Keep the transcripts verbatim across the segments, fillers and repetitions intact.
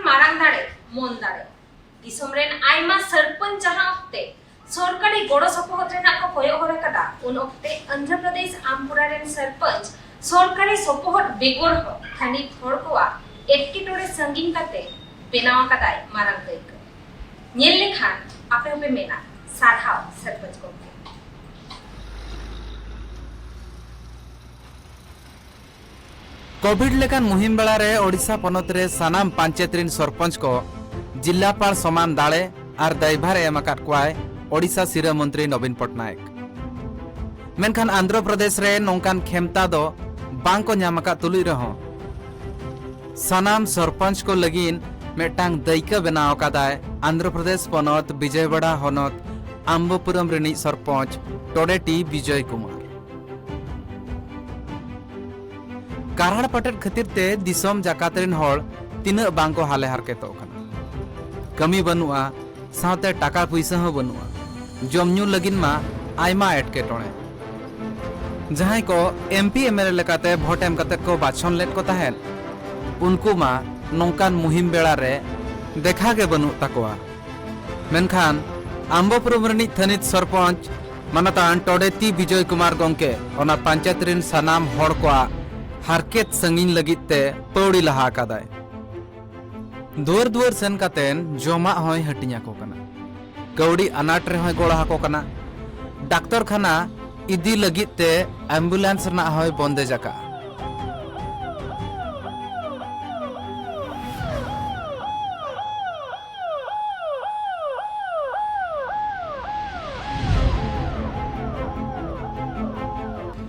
ᱢᱟᱨᱟᱝ ᱫᱟᱲᱮ, ᱢᱚᱱ ᱫᱟᱲᱮ᱾ ᱫᱤᱥᱚᱢ ᱨᱮᱱ ᱟᱭᱢᱟ ᱥᱚᱨᱯᱚᱧᱪ ᱡᱟᱦᱟᱸ ᱚᱠᱛᱮ ᱥᱚᱨᱠᱟᱨᱤ ᱜᱚᱲᱚ ᱥᱚᱯᱚᱦᱚᱫ ᱨᱮᱱᱟᱜ ᱠᱚ ᱠᱚᱭᱚᱜ ᱦᱚᱨ ᱟᱠᱟᱫᱟ, ᱩᱱ ᱚᱠᱛᱮ ᱟᱱᱫᱷᱨᱚ ᱯᱨᱚᱫᱮᱥ ᱟᱢᱯᱩᱨᱟ ᱨᱮᱱ ᱥᱚᱨᱯᱚᱧᱪ ᱥᱚᱨᱠᱟᱨᱤ ᱥᱚᱯᱚᱦᱚᱫ ᱵᱮᱜᱚᱨ ᱦᱚᱸ ᱛᱷᱟᱹᱱᱤᱛ ᱦᱚᱲ ᱠᱚᱣᱟᱜ ᱮᱴᱠᱮᱴᱚᱬᱮ ᱥᱟᱺᱜᱤᱧ ᱠᱟᱛᱮ ᱵᱮᱱᱟᱣ ᱟᱠᱟᱫᱟᱭ ᱢᱟᱨᱟᱝ ᱫᱟᱹᱭᱠᱟᱹ᱾ ᱧᱮᱞ ᱞᱮᱠᱷᱟᱱ ᱟᱯᱮ ᱦᱚᱸᱯᱮ ᱢᱮᱱᱟ, "ᱥᱟᱨᱦᱟᱣ ᱥᱚᱨᱯᱚᱧᱪ ᱜᱚᱢᱠᱮ!" ᱠᱳᱵᱷᱤᱰ ᱞᱮᱠᱟᱱ ᱢᱩᱦᱤᱢ ᱵᱮᱲᱟ ᱨᱮ ᱳᱰᱤᱥᱟ ᱯᱚᱱᱚᱛ ᱨᱮ ᱥᱟᱱᱟᱢ ᱯᱟᱧᱪᱟᱭᱮᱛ ᱨᱤᱱ ᱥᱚᱨᱯᱚᱧᱪ ᱠᱚ ᱡᱤᱞᱟᱯᱟᱲ ᱥᱚᱢᱟᱱ ᱫᱟᱲᱮ ᱟᱨ ᱫᱟᱭᱵᱷᱟᱨ ᱮ ᱮᱢ ᱟᱠᱟᱫ ᱠᱚᱣᱟᱭ ᱳᱰᱤᱥᱟ ᱥᱤᱨᱟᱹ ᱢᱚᱱᱛᱨᱤ ᱱᱚᱵᱤᱱ ᱯᱚᱴᱱᱟᱭᱮᱠ᱾ ᱢᱮᱱᱠᱷᱟᱱ ᱟᱱᱫᱷᱨᱚ ᱯᱨᱚᱫᱮᱥ ᱨᱮ ᱱᱚᱝᱠᱟᱱ ᱠᱷᱮᱢᱛᱟ ᱫᱚ ᱵᱟᱝ ᱠᱚ ᱧᱟᱢ ᱟᱠᱟᱫ ᱛᱩᱞᱩᱡ ᱨᱮᱦᱚᱸ, ᱥᱟᱱᱟᱢ ᱥᱚᱨᱯᱚᱧᱪ ᱠᱚ ᱞᱟᱹᱜᱤᱫ ᱢᱤᱫᱴᱟᱝ ᱫᱟᱹᱭᱠᱟᱹ ᱵᱮᱱᱟᱣ ᱟᱠᱟᱫᱟᱭ ᱟᱱᱫᱷᱨᱚ ᱯᱨᱚᱫᱮᱥ ᱯᱚᱱᱚᱛ ᱵᱤᱡᱚᱭᱣᱟᱲᱟ ᱦᱚᱱᱚᱛ ᱟᱢᱵᱚᱯᱩᱨᱚᱢ ᱨᱤᱱᱤᱡ ᱥᱚᱨᱯᱚᱧᱪ ᱴᱚᱰᱮᱴᱤ ᱵᱤᱡᱚᱭ ᱠᱩᱢᱟᱨ᱾ ᱠᱟᱨᱦᱟᱲ ᱯᱟᱴᱮᱫ ᱠᱷᱟᱹᱛᱤᱨ ᱛᱮ ᱫᱤᱥᱚᱢ ᱡᱟᱠᱟᱛ ᱨᱤᱱ ᱦᱚᱲ ᱛᱤᱱᱟᱹᱜ ᱵᱟᱝ ᱠᱚ ᱦᱟᱞᱮ ᱦᱟᱨᱠᱮᱛᱚᱜ ᱠᱟᱱᱟ᱾ ᱠᱟᱹᱢᱤ ᱵᱟᱹᱱᱩᱜᱼᱟ, ᱥᱟᱶᱛᱮ ᱴᱟᱠᱟ ᱯᱩᱭᱥᱟᱹ ᱦᱚᱸ ᱵᱟᱹᱱᱩᱜᱼᱟ᱾ ᱡᱚᱢ ᱧᱩ ᱞᱟᱹᱜᱤᱫ ᱢᱟ ᱟᱭᱢᱟ ᱮᱴᱠᱮᱴᱚᱬᱮ᱾ ᱡᱟᱦᱟᱸᱭ ᱠᱚ M P M L A ᱞᱮᱠᱟᱛᱮ ᱵᱷᱳᱴ ᱮᱢ ᱠᱟᱛᱮ ᱠᱚ ᱵᱟᱪᱷᱚᱱ ᱞᱮᱫ ᱠᱚ ᱛᱟᱦᱮᱸᱫ, ᱩᱱᱠᱩ ᱢᱟ ᱱᱚᱝᱠᱟᱱ ᱢᱩᱦᱤᱢ ᱵᱮᱲᱟ ᱨᱮ ᱫᱮᱠᱷᱟ ᱜᱮ ᱵᱟᱹᱱᱩᱜ ᱛᱟᱠᱚᱣᱟ᱾ ᱢᱮᱱᱠᱷᱟᱱ ᱟᱢᱵᱚᱯᱩᱨᱚᱢ ᱨᱤᱱᱤᱡ ᱛᱷᱟᱹᱱᱤᱛ ᱥᱚᱨᱯᱚᱧᱪ ᱢᱟᱱᱚᱛᱟᱱ ᱴᱚᱰᱮᱛᱤ ᱵᱤᱡᱚᱭ ᱠᱩᱢᱟᱨ ᱜᱚᱢᱠᱮ ᱚᱱᱟ ᱯᱟᱧᱪᱟᱭᱮᱛ ᱨᱤᱱ ᱥᱟᱱᱟᱢ ᱦᱚᱲ ᱠᱚᱣᱟᱜ ᱦᱟᱨᱠᱮᱛ ᱥᱟᱺᱜᱤᱧ ᱞᱟᱹᱜᱤᱫ ᱛᱮ ᱯᱟᱹᱣᱲᱤ ᱞᱟᱦᱟ ᱟᱠᱟᱫᱟᱭ᱾ ᱫᱩᱣᱟᱹᱨ ᱫᱩᱣᱟᱹᱨ ᱥᱮᱱ ᱠᱟᱛᱮᱱ ᱡᱚᱢᱟᱜ ᱦᱚᱸᱭ ᱦᱟᱹᱴᱤᱧ ᱟᱠᱚ ᱠᱟᱱᱟ᱾ ᱠᱟᱹᱣᱰᱤ ᱟᱱᱟᱴ ᱨᱮᱦᱚᱸᱭ ᱜᱚᱲᱚ ᱟᱠᱚ ᱠᱟᱱᱟ᱾ ᱰᱟᱠᱛᱚᱨ ᱠᱷᱟᱱᱟ ᱤᱫᱤ ᱞᱟᱹᱜᱤᱫ ᱛᱮ ᱮᱢᱵᱩᱞᱮᱱᱥ ᱨᱮᱱᱟᱜ ᱦᱚᱸᱭ ᱵᱚᱱᱫᱮᱡ ᱟᱠᱟᱫᱼᱟ᱾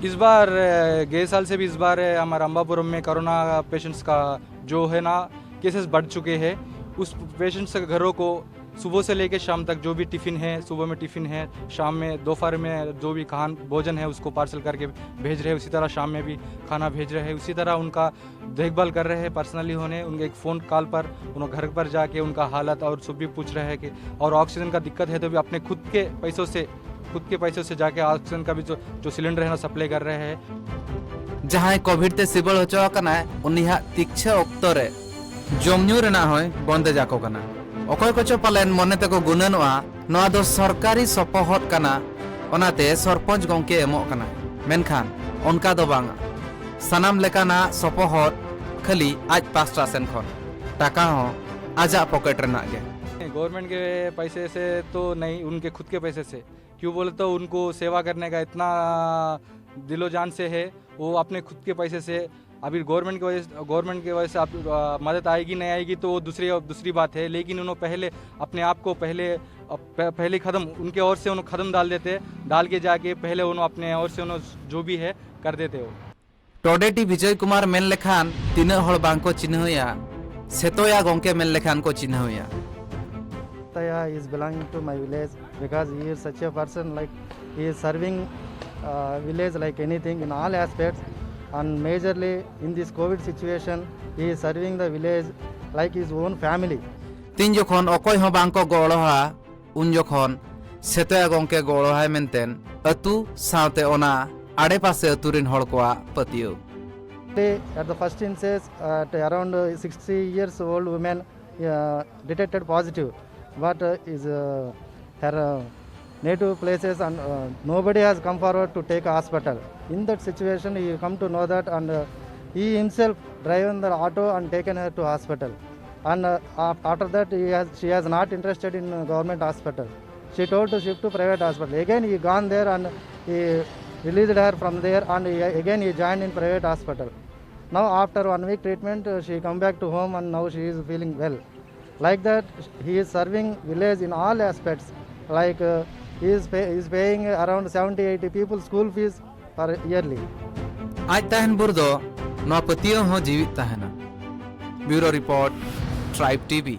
इस बार, अ, गए साल से भी इस बार, अ, हमारा अम्बापुरम में कोरोना पेशेंट्स का जो है ना, केसेस बढ़ चुके हैं। उस पेशेंट्स के घरों को सुबह से लेके शाम तक जो भी टिफ़िन है, सुबह में टिफ़िन है, शाम में, दोपहर में जो भी खान भोजन है, उसको पार्सल करके भेज रहे हैं। उसी तरह शाम में भी खाना भेज रहे हैं। उसी तरह उनका देखभाल कर रहे हैं पर्सनली होने, उनके एक फ़ोन कॉल पर उन घर पर जाके उनका हालत और सब भी पूछ रहे हैं कि, और ऑक्सीजन का दिक्कत है तो भी अपने खुद के पैसों से, खुद के पैसों से जाके ऑक्सीजन का भी जो, जो सिलेंडर है ना, सप्लाई कर रहे हैं। ᱡᱟᱦᱟᱸᱭ ᱠᱳᱵᱷᱤᱰ ᱛᱮ ᱥᱤᱵᱟᱹᱲ ᱦᱚᱪᱚ ᱟᱠᱟᱱᱟᱭ, ᱩᱱᱤᱭᱟᱜ ᱛᱤᱠᱪᱷᱟᱹ ᱚᱠᱛᱚ ᱨᱮ ᱡᱚᱢ ᱧᱩ ᱨᱮᱱᱟᱜ ᱦᱚᱸᱭ ᱵᱚᱱᱫᱮᱡ ᱟᱠᱚ ᱠᱟᱱᱟ᱾ ᱚᱠᱚᱭ ᱠᱚᱪᱚ ᱯᱟᱞᱮᱱ ᱢᱚᱱᱮ ᱛᱮᱠᱚ ᱜᱩᱱᱟᱹᱱᱚᱜᱼᱟ, ᱱᱚᱣᱟ ᱫᱚ ᱥᱚᱨᱠᱟᱨᱤ ᱥᱚᱯᱚᱦᱚᱫ ᱠᱟᱱᱟ, ᱚᱱᱟᱛᱮ ᱥᱚᱨᱯᱚᱧᱪ ᱜᱚᱢᱠᱮ ᱮᱢᱚᱜ ᱠᱟᱱᱟᱭ᱾ ᱢᱮᱱᱠᱷᱟᱱ ᱚᱱᱠᱟ ᱫᱚ ᱵᱟᱝ, ᱥᱟᱱᱟᱢ ᱞᱮᱠᱟᱱᱟᱜ ᱥᱚᱯᱚᱦᱚᱫ ᱠᱷᱟᱹᱞᱤ ᱟᱡ ᱯᱟᱥᱴᱟ ᱥᱮᱱ ᱠᱷᱚᱱ, ᱴᱟᱠᱟ ᱦᱚᱸ ᱟᱡᱟᱜ ᱯᱚᱠᱮᱴ ᱨᱮᱱᱟᱜ ᱜᱮ᱾ गवर्नमेंट के पैसे से तो नहीं, उनके खुद के पैसे से। क्यों बोले तो उनको सेवा करने का इतना दिलो जान से है, वो अपने खुद के पैसे से। अभी गवर्नमेंट की वजह से, गवर्नमेंट की वजह से आप, आ, मदद आएगी नहीं आएगी तो वो दूसरी, दूसरी बात है, लेकिन उन्होंने पहले अपने आप को पहले, अ, प-, पहले कदम उनके ओर से उन्होंने कदम डाल देते, डाल के जाके पहले उन्होंने अपने ओर से उन्होंने जो भी है कर देते हो। ᱴᱚᱰᱮᱴᱤ ᱵᱤᱡᱚᱭ ᱠᱩᱢᱟᱨ ᱢᱮᱱ ᱞᱮᱠᱷᱟᱱ ᱛᱤᱱᱟᱹᱜ ᱦᱚᱲ ᱵᱟᱝ ᱠᱚ ᱪᱤᱱᱦᱟᱹᱣᱮᱭᱟ, ᱥᱮᱛᱚᱭᱟ ᱜᱚᱢᱠᱮ ᱢᱮᱱ ᱞᱮᱠᱷᱟᱱ ᱠᱚ ᱪᱤᱱᱦᱟᱹᱣᱮᱭᱟ᱾ Taya is belonging to my village because he is such a person, like, he is serving, uh, village like anything in all aspects, and majorly in this COVID situation he is serving the village like his own family. ᱛᱤᱱ ᱡᱚᱠᱷᱚᱱ ᱚᱠᱚᱭ ᱦᱚᱸ ᱵᱟᱝ ᱠᱚ ᱜᱚᱲᱚᱣᱟ, ᱩᱱ ᱡᱚᱠᱷᱚᱱ ᱥᱮᱛᱚᱭᱟ ᱜᱚᱢᱠᱮ ᱜᱚᱲᱚᱣᱟᱭ ᱢᱮᱱᱛᱮ ᱟᱹᱛᱩ ᱥᱟᱶᱛᱮ ᱚᱱᱟ ᱟᱲᱮᱯᱟᱥᱮ ᱟᱹᱛᱩ ᱨᱤᱱ ᱦᱚᱲ ᱠᱚᱣᱟᱜ ᱯᱟᱹᱛᱭᱟᱹᱣ᱾ At the first instance, uh, at around, uh, sixty years old woman, uh, detected positive, but, uh, is, uh, her, uh, native places, and, uh, nobody has come forward to take hospital. In that situation, he come to know that, and, uh, he himself driven the auto and taken her to hospital. And, uh, af-, after that, he has, she has not interested in, uh, government hospital. She told to shift to private hospital. Again, he gone there and he released her from there, and he, again he joined in private hospital. Now, after one week treatment, uh, she come back to home and now she is feeling well. Like that, he is serving village in all aspects. Like, uh, he is pay, he is paying around seventy, eighty people school fees per yearly. ᱟᱡ ᱛᱟᱦᱮᱱ ᱵᱷᱳᱨ ᱫᱚ ᱱᱚᱣᱟ ᱯᱟᱹᱛᱭᱟᱹᱣ ᱦᱚᱸ ᱡᱤᱣᱤᱫ ᱛᱟᱦᱮᱱᱟ᱾ Bureau Report, Tribe T V.